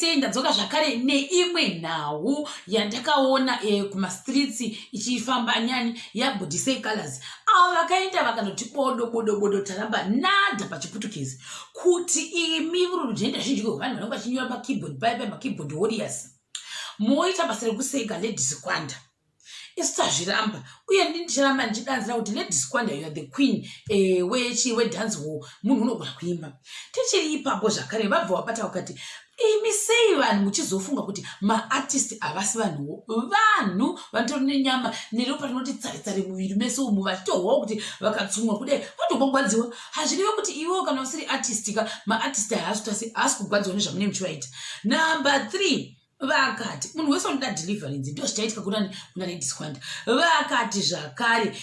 Sei ndadzoka zvakare neimwe nhau yandakaona kumastreets ichifamba nyani yaBudisei Colors, avo vakaenda vakanoti bodo bodo bodo, taramba nada pachiputukezi, kuti imi vururujenda zhinji kwevanhu vanenge vachinyora makeyboard pai pai, makeyboard warriors, moita basa rekuseka Lady Squanda. Isu tazviramba uye ndi ndicharamba ndichidanzira kuti Lady Squanda, you are the queen wechi wedancehall. Munhu unogona kuimba. Tichiri ipapo zvakare, vabva vabata vakati, imi sei vanhu muchizofunga kuti maartist havasi vanhuwo? Vanhu vanotori nenyama neropa rinoti tsare tsare muviri mese umu, vachitohwawo kuti vakatsumwa kudai vatogwagwadziwa. Hazvireve kuti iwewo kana usiri artist ka, maartist haasi haasi kugwadziwa nezvamunenge muchivaita. Number three, vakati munhu wese unoda deliverance. Ndo zvichaitika kuna Lady Squanda. Vakati zvakare,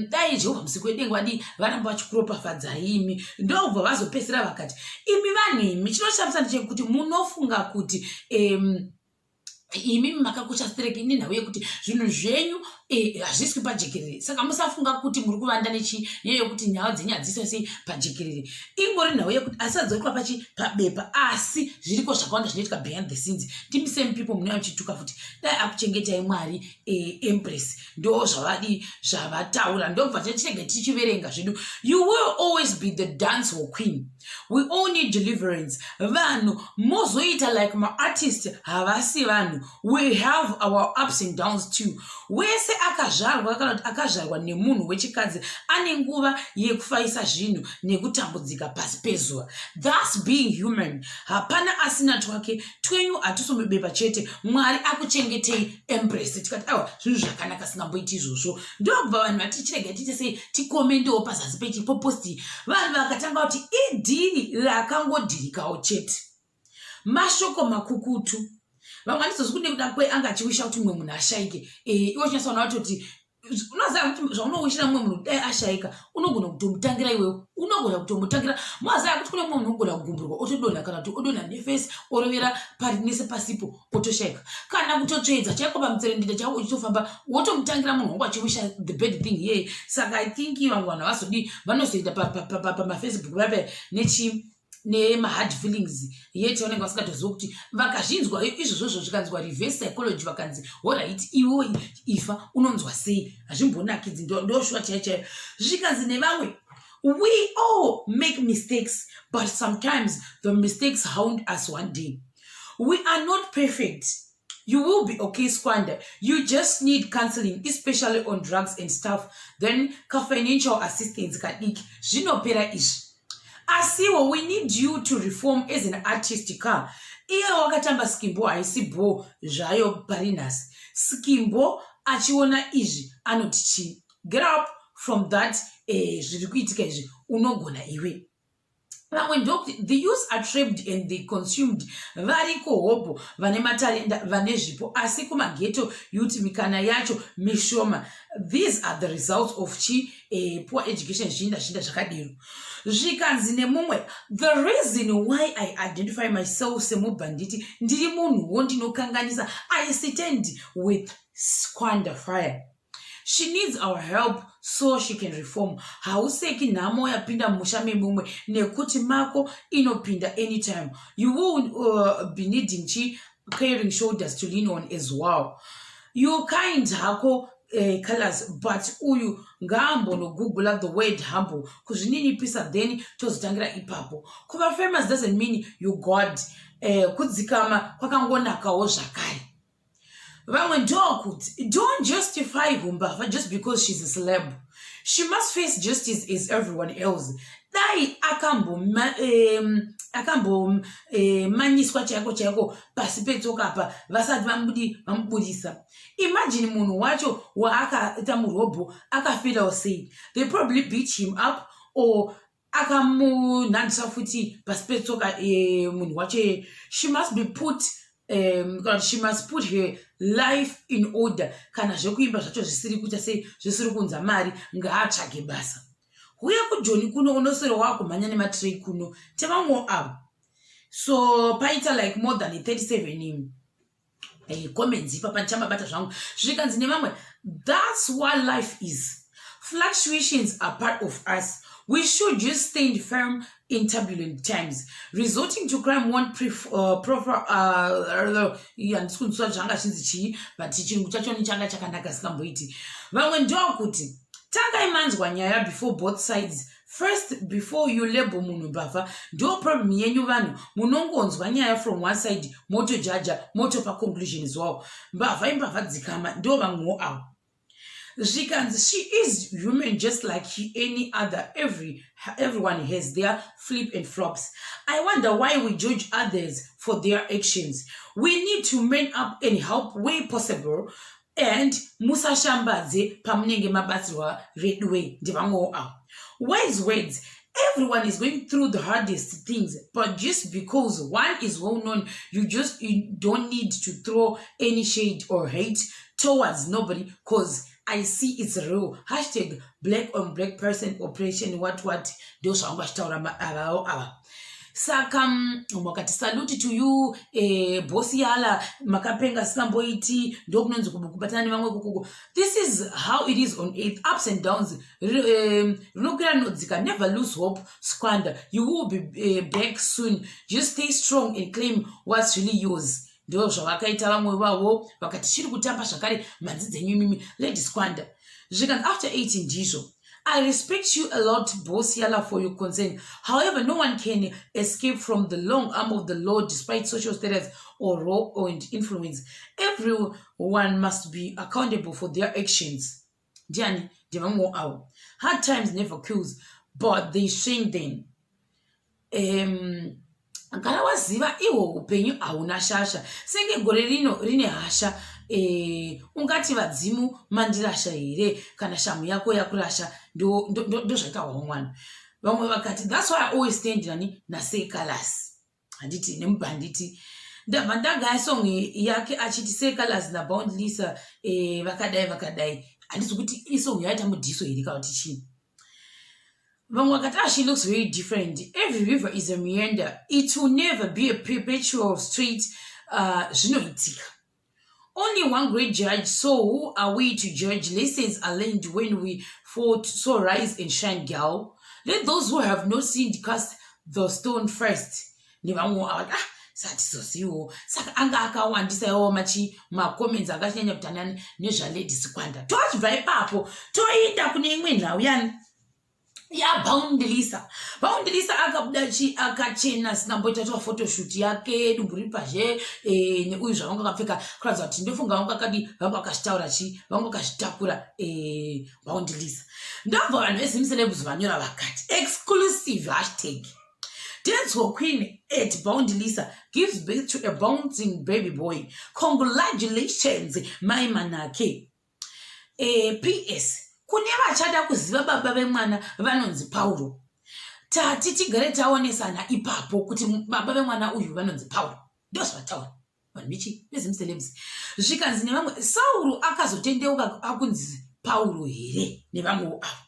dai Jehovha Musiki wedenga vadii varamba vachikuropafadza imi. Ndobva vazopedzisira vakati, imi vanhu imi, chinoshamisa ndechekuti munofunga kuti imi makakosha stereki nenhau yekuti zvinhu zvenyu hazviswi pajekerere. Saka musafunga kuti muri kuvanda nechi nyaya yekuti nyaya dzenyu hadziswi sei pajekerere. Ingori nhau yekuti asi adzorikwa pachi pabepa, asi zviriko zvakawanda zvinoitika behind the scenes. Timi same people munouya muchituka futi. Dai akuchengetai Mwari. Empress, ndo zvavadi zvavataura. Ndobva tichirega tichiverenga zvedu. You will always be the dancehall queen. We all need deliverance. Vanhu mozoita like maartist havasi vanhu. We have our ups and downs too. Wese akazvarwa kana kuti akazvarwa nemunhu wechikadzi ane nguva yekufaisa zvinhu nekutambudzika pasi pezuva. Thats being human. Hapana asina twake. Twenyu hatisomubepa chete. Mwari akuchengetei, Empress. Tikati aiwa, zvinhu zvakanaka, singamboiti izvozvo. Ndokubva vanhu vati chirega tiite sei, ticommentewo pazasi pechipoposti. Vanhu vakatanga kuti idhiri rakangodhirikawo chete, mashoko makukutu. Vamwe handizozvi kune kuda kwe anga achiwisha kuti mumwe munhu ashaike. Iwe uchinyasoona kuti unoziva kuti zvaunowishira mumwe munhu dai ashaika, unogona kutomutangira iwewe, unogona kutomutangira. Moziva kuti kune mumwe munhu unogona kugumburwa otodonha, kana kuti odonha nefesi, orovera pari nese pasipo, otoshaika, kana kutotsvedza chaiko pamutserendende chako uchitofamba, wotomutangira munhu wangu achiwisha the bad thing here. Saka I think vamwe vanhu havazodi, vanozoenda pamafacebook vape nechi nemahard feelings, yet vanenge vasingatoziva kuti vakazvinzwa izvozvozvo, zvikanzwa reverse psychology, vakanzi alright, iwe ifa, unonzwa sei? Hazvimbonakidzi. Ndoshuwa chaiyo chaiyo. Zvikanzi nevamwe, we all make mistakes, but sometimes the mistakes hound us one day. We are not perfect. You will be okay, Squanda. You just need counseling, especially on drugs and stuff, then kafinancial assistance kadiki, zvinopera izvi. Asiwo we need you to reform as an artist ka. Iye wakatamba skimbo, haisi bho zvayo pari nhasi. Skimbo achiona izvi anoti chii? Get up from that. Zviri kuitika izvi, unogona iwe. Vamwe ndokuti the youth are trapped and they consumed. Variko hobho vane matarenda, vane zvipo, asi kumaghetto youth mikana yacho mishoma. These are the results of chi poor education, zvinda zvinda zvakadero. Zvikanzi nemumwe, the reason why I identify myself semubhanditi, ndiri munhuwo ndinokanganisa. I stand with Squanda Fire. She needs our help so she can reform. Hauseki nhamo yapinda mumusha memumwe, nekuti mako inopinda anytime. You will be needing chi caring shoulders to lean on as well. You kind hako Colors, but uyu ngaambonogoogle the word humble, kuzvininipisa, then tozotangira ipapo. Kuva famous doesn't mean you God. Kudzikama kwakangonakawo zvakare. Vamwe ndokuti, don't justify humbavha just because she's a celeb. She must face justice as everyone else. Dai akambomanyiswa chaiko chaiko pasi petsoka apa vasati vamudi vamubudisa. Imagine munhu wacho waakaita murobho akafeelawo sei? They probably beat him up or akamunhandisa futi pasi petsoka munhu wacho. She must be put kana she must put her life in order. Kana zvekuimba zvacho zvisiri kuita sei, zvisiri kuunza mari, ngaatsvage basa. Huya kujoni kuno, unoswera wakumhanya nematrei kuno tevamwewo avo. So paita like more than 37 comments ipapa. Ndichamabata zvangu. Zvikanzi nevamwe, that's what life is. Fluctuations are part of us. We should just stand firm. In turbulent times, resorting to crime won't proper, handisi kunzwa zvanga chinzi chii, but chirungu chachoni changa chakanaka singamboiti. Vamwe ndokuti tangai manzwa nyaya before both sides first, before you label munhu mbavha. Ndo problem yenyu vanhu, munongonzwa nyaya from one side, motojaja, motopa conclusion as well. Mbavha imbavha, dzikama. Ndo vamwewo avo. Zvikanzi she is human just like any other. Everyone has their flip and flops. I wonder why we judge others for their actions. We need to man up and help where possible and musashambadze pamunenge mabatsirwa veduwe. Ndevamwewo avo. Wise words. Everyone is going through the hardest things, but just because one is well known, you don't need to throw any shade or hate towards nobody, 'cause I see it's real. #BlackOnBlackPerson operation, what what. Ndo zvavanga vachitaura avavo ava. Saka wakati salute to you, Boss Yala, makapenga singamboiti. Ndokunonzi kubatana nevamwe kukuku. This is how it is on earth, ups and downs, rinokwira rinodzika. Never lose hope, Squanda. You will be back soon. Just stay strong and claim what's really yours. Ndo zvavakaita vamwe vavo. Vakati chiri kutamba zvakare mhanzi dzenyu imimi, Lady Squanda. Zvikanzi after 18 ndizvo. I respect you a lot, Boss Yala, for your concern. However, no one can escape from the long arm of the law despite social status or role or influence. Everyone must be accountable for their actions. Ndiani? Ndevamwewo avo. Hard times never kills, but they strengthen. Kana waziva ihwo upenyu hauna shasha, senge gore rino rine hasha. Ungati vadzimu mandirasha here kana shamu yako yakurasha? Ndozvaitaurwa mwana. Vamwe vakati that's why I always stand nani naSeh Calaz, handiti nemubhanditi. Ndabva ndagaya song yake achiti Seh Calaz naBound Lisa, vakadai vakadai. Handisi kuti isong yaita mudhiso here kana kuti chii. Vamwe vakati, "Ah, she looks very different." Every river is a meander. It will never be a perpetual street. Zvinoitika. Only one great judge, so who are we to judge? Lessons are learned when we fall, so rise and shine, girl. Let those who have not sinned cast the stone first. Nevamwe ava, ah, satizozivo. Saka anga akawandisa iwawo machi macomments akanyanya kuti anani nezvaLady Squanda. Tochibva ipapo toenda kune imwe nhau yani yaBoundlisa. Boundlisa akabuda chi akachena, sinamboita toa photoshoot yake, dumbu riri pazhe, neuyu zvavanga akapfeka kuratidza kuti ndofunga vanga akadi, vanga vakazvitaura chi, vanga vakazvitakura. Boundlisa, ndobva vanhu veZimcelebs vanyora vakati exclusive #DanceHallQueen @BoundLisa gives birth to a bouncing baby boy. Congratulations, mai Manake. Ps kune vachada kuziva baba vemwana, vanonzi Pauro. Tati tigare taonesana ipapo kuti baba vemwana uyu vanonzi Pauro. Ndozvavataura vanhu vechi veZimcelebs. Zvikanzi nevamwe, Sauro akazotendeuka akunzi Pauro here? Nevamwewo avo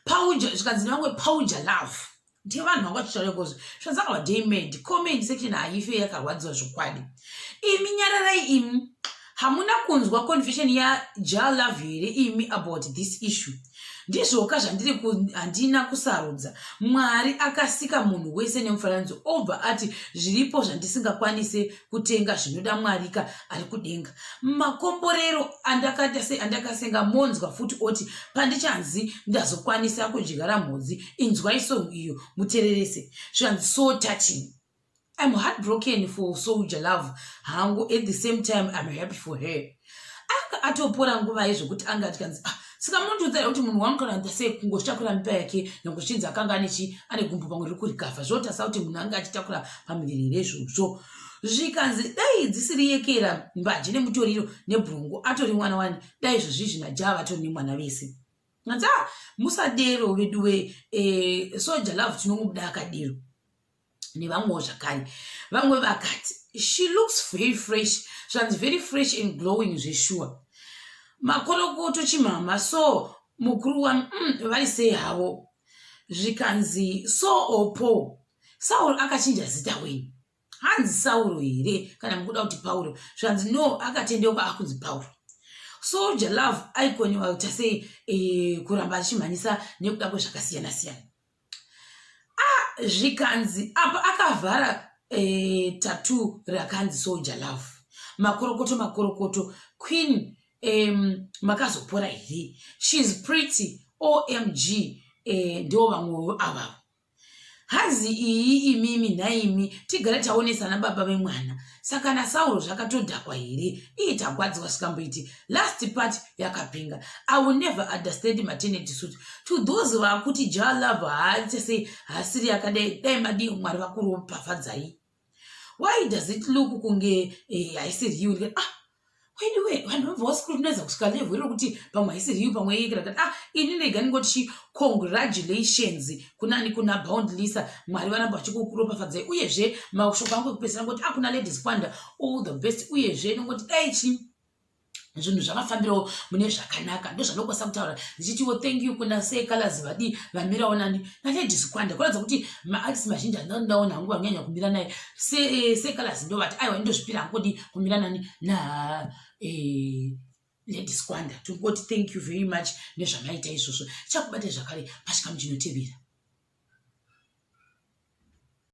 Pauja. Zvikanzi nevamwe, Pauja Love. Ndiye vanhu vanga vachitaura ikozvo. Zvikanzi akava damed. Comment section haife yakarwadziwa zvokwadi. Imi nyararai imi, hamuna kunzwa confession yaJah Love here imi about this issue? Ndizvoka zvandiri, handina kusarudza. Mwari akasika munhu wese nemufananidzo, obva ati zviripo zvandisingakwanise kutenga, zvinoda Mwarika ari kudenga. Makomborero andakaita se andakasenga monzwa futi oti pandichanzi ndazokwanisa kudyara mhodzi. Inzwai song iyo mutererese. Zvanzi so touching. I'm heartbroken for Soldier Love hangu, at the same time I'm happy for her. Anga atopora nguva yezvokuti anga atikanzi, ah, saka munondiudza kuti munhu wangu kana sei kungozvitakura mimba yake, nyange zvichinzi akanga anechi ane gumbo pamwe riri kurikavha, zvotasa kuti munhu anga achitakura pamuviri here izvozvo? Zvikanzi dai dzisiri yekera mbanje nemutoriro nebhurungu, atori mwana wani. Dai izvozvi zvinaJah vatori nemwana vese. Anzi, ah, musadero veduwe. Soja Love tinongobuda akadero nevamwewo zvakare. Vamwe vakati she looks very fresh. Zvanzi very fresh and glowing zveshuwa. Makorokoto chimama. So mukuru wami, vari sei havo? Zvikanzi so opo Sauro akachinja zita wenyu, hanzi Sauro here kana mukuda kuti Pauro? Zvanzi no, akatendeuka akunzi Pauro. Soldier Love aikoniwa kuita sei, kuramba achimhanyisa nekuda kwezvakasiyana siyana. Ah, Zvikanzi apa akavhara tattoo rakanzi Soldier Love. Makorokoto, makorokoto, queen. Makazopora here? She's pretty, OMG. Ndo vamwewo avavo. Hanzi iyi imimi nhaimi, tigare taonesana baba vemwana. Saka naSauro zvakatodhakwa here? Ii, tagwadziwa svikamboiti. Last part yakapinga. I will never understand maternity suit. To those vakuti Jah Love haaite sei, haasiri yakadai, dai madii, Mwari vakuropafadzai. Why does it look kunge haisi real? Ah, anyway, vanhu vabva vascrutinize kusvika level rekuti pamwe haisi real, pamwe ikakati. Ah, ini ndega ndingoti congratulations kunani? Kuna Boundlisa. Mwari varamba vachikuropafadzai. Uyezve mashoko angu ekupedzisira ngoti akuna Lady Squanda, all the best. Uyezve nongoti dai chi zvinhu zvakafambirawo mune zvakanaka. Ndo zvandokwanisa kutaura ndichitiwo thank you kuna Seh Calaz, vadi vamirawo nani? NaLady Squanda. Kuratidza kuti maartist mazhinji andinodaona hangu vanyanya kumira naye Seh Calaz, ndo vati aiwa, indozvipira hangodi kumira nani? Na Lady Squanda. Tingoti thank you very much nezvamaita izvozvo. Chakubata zvakare pachikamu chinotevera.